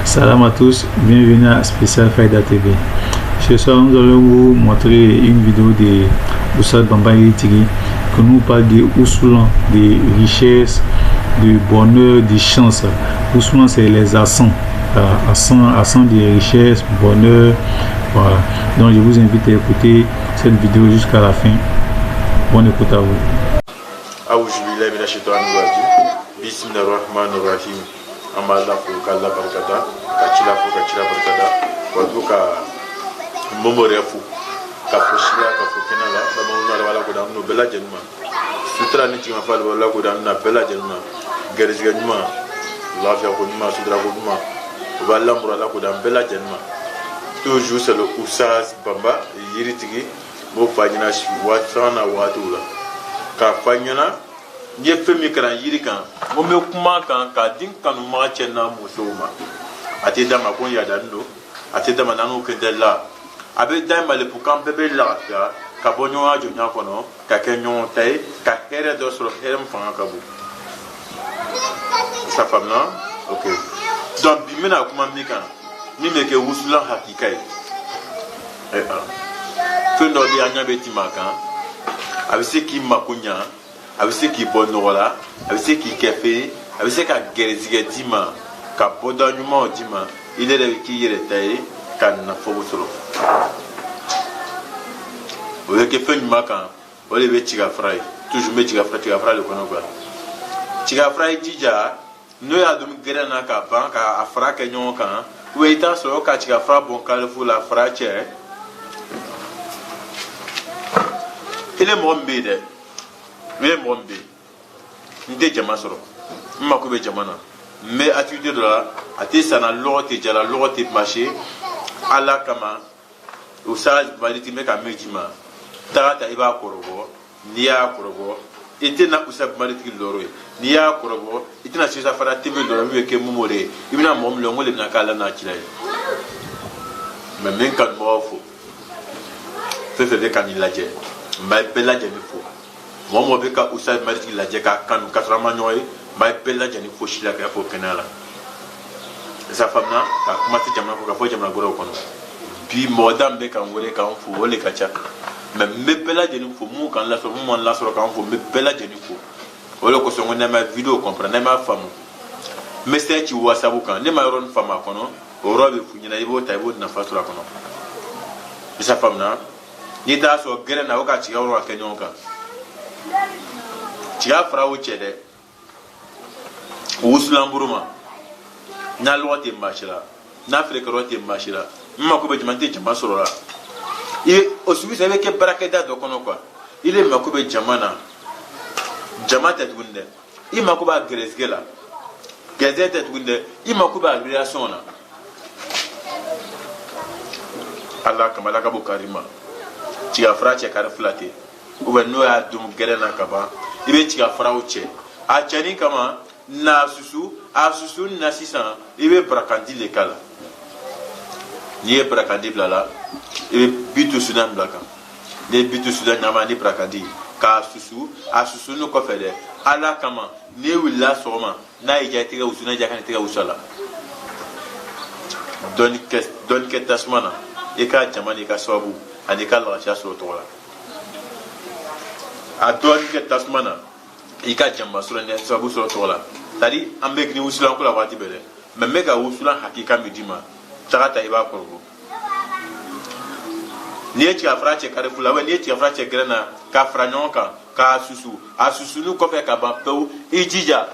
Salam à tous, bienvenue à Spécial Faïda TV. Ce soir, nous allons vous montrer une vidéo de Oustaz Bamba Yiritigi qui nous parle de Ousoulan, de richesse, de bonheur, de chance. Ousoulan, c'est les accents. Accent, accent de richesse, bonheur. Voilà. Donc, je vous invite à écouter cette vidéo jusqu'à la fin. Bonne écoute à vous. أعوذ بالله من الشيطان الرجيم بسم الله الرحمن الرحيم. An b'Ala fo k'Ala barikada, ka cila fo ka cila barikada, wa to ka momo yɛrɛ fo ka fo si la, ka fo kɛnɛ la. Bamananw ala b'ala ko d'an n'o bɛɛ lajɛlen ma. Sutura ni jiginfa ala b'ala ko d'an na bɛɛ lajɛlen ma. Gɛrɛsɛgɛ ɲuman, lafiya ko ɲuman, sutura ko ɲuman, o b'a lamuru ala ko d'an bɛɛ lajɛlen ma. Toujours, c'est le Oustaz Bamba Yiritigi. N b'o f'a ɲɛna waati fɛn na waatiw la k'a f'a ɲɛna. N ye fɛn min kalan yiri kan, n ko n bɛ kuma kan k'a di n kanubaga cɛ n'a musow ma. A tɛ d'a ma ko n yadani don, a tɛ d'a ma n'an n'o kɛ tɛ la, a bɛ d'a ma le pour k'an bɛɛ bɛ lafiya ka bɔ ɲɔgɔn ka jɔnya kɔnɔ, ka kɛ ɲɔgɔn ta ye, ka hɛrɛ dɔ sɔrɔ, hɛrɛ min fanga ka bon. Sa faamuna? Ok, donc bi n bɛna kuma min kan, min bɛ kɛ wusulan hakika ye, ɛ ala, fɛn dɔ bɛ yen, an ɲɛ bɛ tɛmɛ a kan, a bɛ se k'i mako ɲa, a bɛ se k'i bɔ nɔgɔ la, a bɛ se k'i kɛ fɛn ye, a bɛ se ka gɛrɛsɛgɛ d'i ma, ka bɔda ɲumanw d'i ma, i yɛrɛ bɛ k'i yɛrɛ ta ye, ka nafolo sɔrɔ. O bɛ kɛ fɛn ɲuman kan, o de bɛ tigafara ye. Toujours n bɛ tigafara, tigafara de kɔnɔ quoi. Tigafara ye, jija n'o y'a dun gɛrɛn na ka ban ka a fara kɛ ɲɔgɔn kan, ou i t'a sɔrɔ ka tigafara bɔn kalifu la fara cɛ. I ni mɔgɔ min bɛ yen dɛ, i ni mɔgɔ min bɛ yen, n tɛ jama sɔrɔ, n mako bɛ jama na, n bɛ activité dɔ la, a tɛ sanna, lɔgɔ tɛ jala, lɔgɔ tɛ marché. Ala kama, o sa valide bɛ ka min d'i ma, taga ta, i b'a kɔrɔbɔ. N'i y'a kɔrɔbɔ, i tɛna Oustaz Maritigi lɔrɔ ye. N'i y'a kɔrɔbɔ, i tɛna Sisan Fara TV lɔrɔ min bɛ kɛ Momo de ye. I bɛna mɔgɔ min lɔ, n ko de bɛna k'ala n'a cila ye. Mɛ n bɛ n kanubagaw fo, fɛn fɛn bɛ ka nin lajɛ, n b'a bɛɛ lajɛlen fo. Mɔgɔ mɔgɔ bɛ ka Oustaz Maritigi lajɛ k'a kanu k'a sɔrɔ an ma ɲɔgɔn ye, n b'a bɛɛ lajɛlen fo si la k'a fɔ kɛnɛya la. Sa faamuna ka kuma tɛ jamana kɔ ka fɔ jamana wɛrɛw kɔnɔ. Bi mɔgɔ da min bɛ ka n wele k'an fo, o de ka ca. Mɛ n bɛ bɛɛ lajɛlen fo, mun k'an lasɔrɔ, mun m'an lasɔrɔ k'an fo, n bɛ bɛɛ lajɛlen fo. O de kosɔn n ko n'an ma vidéo comprendre, n'an m'a faamu, n bɛ se ci WhatsApp kan. Ne ma yɔrɔ nin faamu a kɔnɔ, o yɔrɔ bɛ f'u ɲɛna, i b'o ta, i b'o nafa sɔrɔ a kɔnɔ. I sa faamuna? N'i t'a sɔrɔ gɛrɛn na, o ka tiga yɔrɔ ka kɛ ɲɔgɔn kan, tiga fara o cɛ dɛ, wusulanburu ma n'a lɔgɔ tɛ maasi la, n'a feerekɛyɔrɔ tɛ maasi la, n mako bɛ jama, n tɛ jama sɔrɔ la. I o sugu i bɛ kɛ baarakɛda dɔ kɔnɔ quoi. I de mako bɛ jama na, jama tɛ tuguni dɛ, i mako b'a gɛrɛsɛgɛ la, gɛrɛsɛgɛ tɛ tuguni dɛ, i mako b'a relation na. Ala kama, ala ka bɔ kari ma, tiga fara cɛ kari fila tɛ, ou bien n'o y'a dun gɛrɛn na ka ban, i bɛ tiga faraw cɛ a cɛni kama n'a susu, a susu na sisan, i bɛ barakandi de k'a la. N'i ye barakandi bila la, i bɛ bitu sudan bila kan. N'i ye bitu sudan ɲagami ni barakandi k'a susu, a susuni kɔfɛ dɛ, ala kama, n'i wulila sɔgɔma, n'a y'i diya i tɛgɛ wusu, n'a y'i diya kana tɛgɛ wusu a la, dɔɔni kɛ tasuma na, i ka jama n'i ka sababu ani i ka lafiya sɔrɔ tɔgɔ la. A dɔɔni kɛ tasuma na, i ka jama sɔrɔ ni sababu sɔrɔ tɔgɔ la. C'est à dire, an bɛ ni wusulan ko la waati bɛɛ dɛ, mɛ n bɛ ka wusulan hakika min d'i ma, taga ta, i b'a kɔrɔbɔ. N'i ye tigafara cɛ kari fila, n'i ye tigafara cɛ gɛrɛn na k'a fara ɲɔgɔn kan k'a susu, a susuni kɔfɛ ka ban pewu, i jija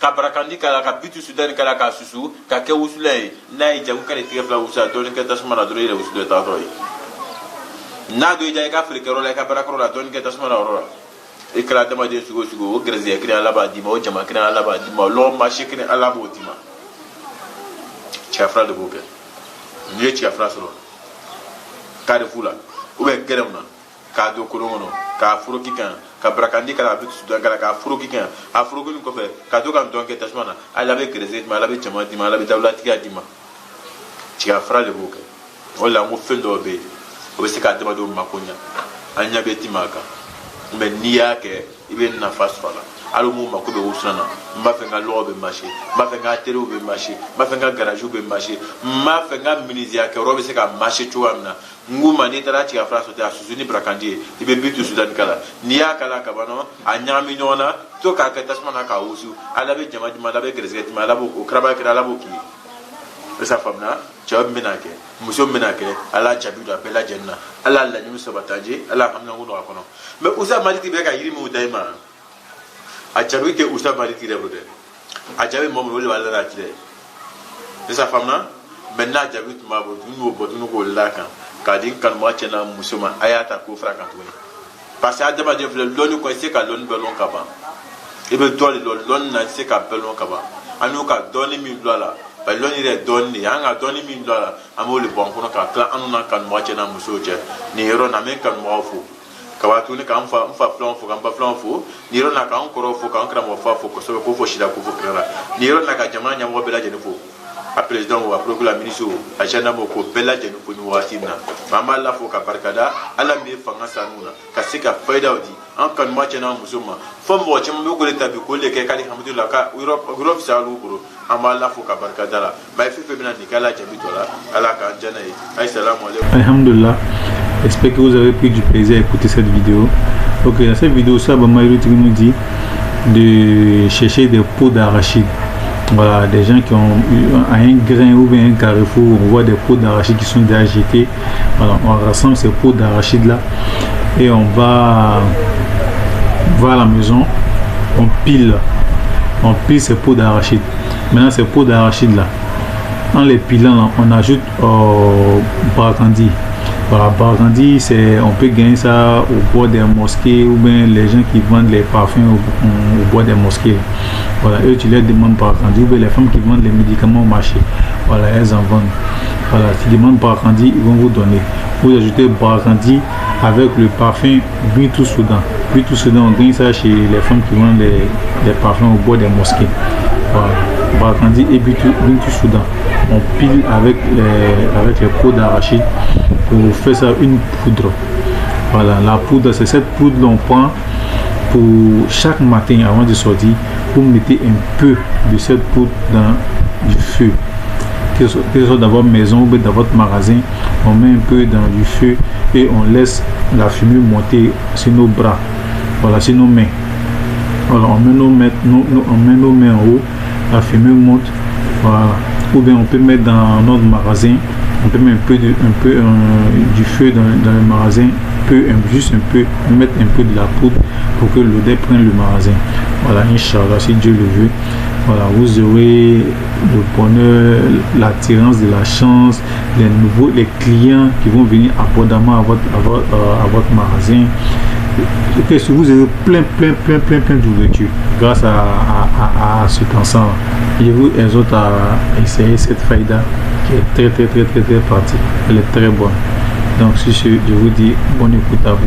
ka barakandi k'a la, ka bitu sudani k'a la, k'a susu ka kɛ wusulan ye. N'a y'i diya ko ka n'i tɛgɛ fila wusu, a dɔɔni kɛ tasuma na dɔrɔn, i yɛrɛ wusu dɔ taatɔ ye. N'a dɔ y'i diya i ka feerekɛyɔrɔ la, i ka baarakɛyɔrɔ la, dɔɔni kɛ tasuma na yɔrɔ la. I kɛra adamaden sugu o sugu, o gɛrɛsɛgɛ kelen ala b'a d'i ma, o jama kelen ala b'a d'i ma, o lɔgɔ masi kelen ala b'o d'i ma. Tigafara de b'o kɛ. N'i ye tigafara sɔrɔ karifu la ou bien gɛrɛnw na, k'a don kolon kɔnɔ, k'a foroki kan, ka barakandi k'a la, a bɛ dusu k'a la, k'a foroki kan, a forokini kɔfɛ ka to ka dɔn kɛ tasuma na, ala bɛ gɛrɛsɛgɛ d'i ma, ala bɛ jama d'i ma, ala bɛ dawulatigiya d'i ma. Tigafara de b'o kɛ. O de la n ko fɛn dɔw bɛ yen, o bɛ se ka adamadenw mako ɲa, an ɲɛ bɛ tɛmɛ a kan, mɛ n'i y'a kɛ, i bɛ nafa sɔrɔ a la. Hali mun mako bɛ wusulan na, n b'a fɛ n ka lɔgɔ bɛ marché, n b'a fɛ n ka atelier bɛ marché, n b'a fɛ n ka garage bɛ marché, n b'a fɛ n ka menuisier kɛyɔrɔ bɛ se ka marché cogoya min na. N k'u ma, n'i taara tigɛ fara sɔrɔ a susu ni barakandi ye, i bɛ bitu sudani kala. N'i y'a kala ka ban, a ɲagami ɲɔgɔn na, to k'a kɛ tasuma na k'a wusu. Ala bɛ jama d'i ma, Ala bɛ gɛrɛsɛgɛ d'i ma, Ala b'o o karaba kɛra, Ala b'o k'i ye. Est-ce faamuna? Cɛ min bɛna kɛ, muso min bɛna kɛ, Ala jaabi don a bɛɛ lajɛlen na. Ala laɲini sabati, Ala haminanko nɔgɔya kɔnɔ. Mɛ Usa Maliki bɛ ka yiri min da i ma, a jaabi tɛ Usa Maliki yɛrɛ bolo dɛ. A jaabi mɔgɔ min, o de b'ale la ci dɛ. Est-ce faamuna? Mɛ n'a jaabi tun b'a bolo, tun b'o bɔ tuguni k'o la kan k'a di n kanubaga cɛ n'a muso ma. A y'a ta k'o fara kan tuguni, parce que adamaden filɛ, lɔnni kɔ, i tɛ se ka lɔnni bɛɛ lɔn ka ban. I bɛ dɔ de lɔn lɔnni na, i tɛ se ka bɛɛ lɔn ka ban. An y'u ka dɔɔni min bila a la, bari lɔnni yɛrɛ dɔɔni de ye. An ka dɔɔni min bila a la, an b'o de bɔ an kɔnɔ ka tila an n'an kanubaga cɛ n'a musow cɛ. Nin yɔrɔ in na, an bɛ n kanubagaw fo ka wa tuguni, k'an fa, n fa filanw fo, k'an ba filanw fo nin yɔrɔ in na, k'an kɔrɔw fo, k'an karamɔgɔ fa fo kosɛbɛ, k'o fo sida, k'o fo kira la. Nin yɔrɔ in na, ka jamana ɲɛmɔgɔ bɛɛ lajɛlen fo, a président o, a procureur, a ministre o, a gendarme o, k'o bɛɛ lajɛlen fo nin waati in na. An b'a la fo ka barikada Ala min ye fanga sanu na ka se ka fayidaw di an kanuba cɛ n'an muso ma. Fo mɔgɔ caman bɛ k'o de ta bi k'o de kɛ k'alihamudulila ka yɔrɔ fisaya olu bolo. An b'a la fo ka barikada la. Maa fɛn fɛn bɛna nin kɛ, Ala jaabi tɔ la, Ala k'an jana ye. Ayi, salamu aleykum. Alhamdulillah. J'espère que vous avez pris du plaisir à écouter cette vidéo. Ok, dans cette vidéo, ça, Bama nous dit de chercher des pots d'arachide. Voilà, des gens qui ont eu un grain ou bien un carrefour, on voit des pots d'arachide qui sont déjà jetés. Voilà, on rassemble ces pots d'arachide là et on va à la maison, on pile ces pots d'arachide. Maintenant, ces pots d'arachide là, en les pilant, on ajoute bracandi. Voilà, bracandi, c'est, on peut gagner ça au bord des mosquées ou bien les gens qui vendent les parfums au bord des mosquées. Voilà, eux, tu leur demandes bracandi, ou bien les femmes qui vendent les médicaments au marché. Voilà, elles en vendent. Voilà, tu demandes bracandi, ils vont vous donner. Vous ajoutez bracandi avec le parfum Bintou Soudan. Bintou Soudan, on gagne ça chez les femmes qui vendent les parfums au bord des mosquées. Voilà, bracandi et Bintou Soudan. On pile avec les pots d'arachide pour faire ça une poudre. Voilà, la poudre, c'est cette poudre qu'on prend pour chaque matin avant de sortir. Vous mettez un peu de cette poudre dans du feu. Que ce soit dans votre maison ou dans votre magasin, on met un peu dans du feu et on laisse la fumée monter sur nos bras, voilà, sur nos mains. Voilà, on met nos mains en haut, la fumée monte, voilà. Ou bien on peut mettre dans notre magasin, on peut mettre un peu du feu dans le magasin, juste un peu, mettre un peu de la poudre pour que l'odeur prenne le magasin. Voilà, Inch'Allah, si Dieu le veut. Voilà, vous aurez le bonheur, l'attirance de la chance, les clients qui vont venir abondamment à votre magasin. Et que vous aurez plein, plein, plein, plein, plein d'ouvertures grâce à cet ensemble. Je vous exhorte à essayer cette faïda qui est très, très, très, très, très pratique. Elle est très bonne. Donc, sur ce, je vous dis bonne écoute à vous.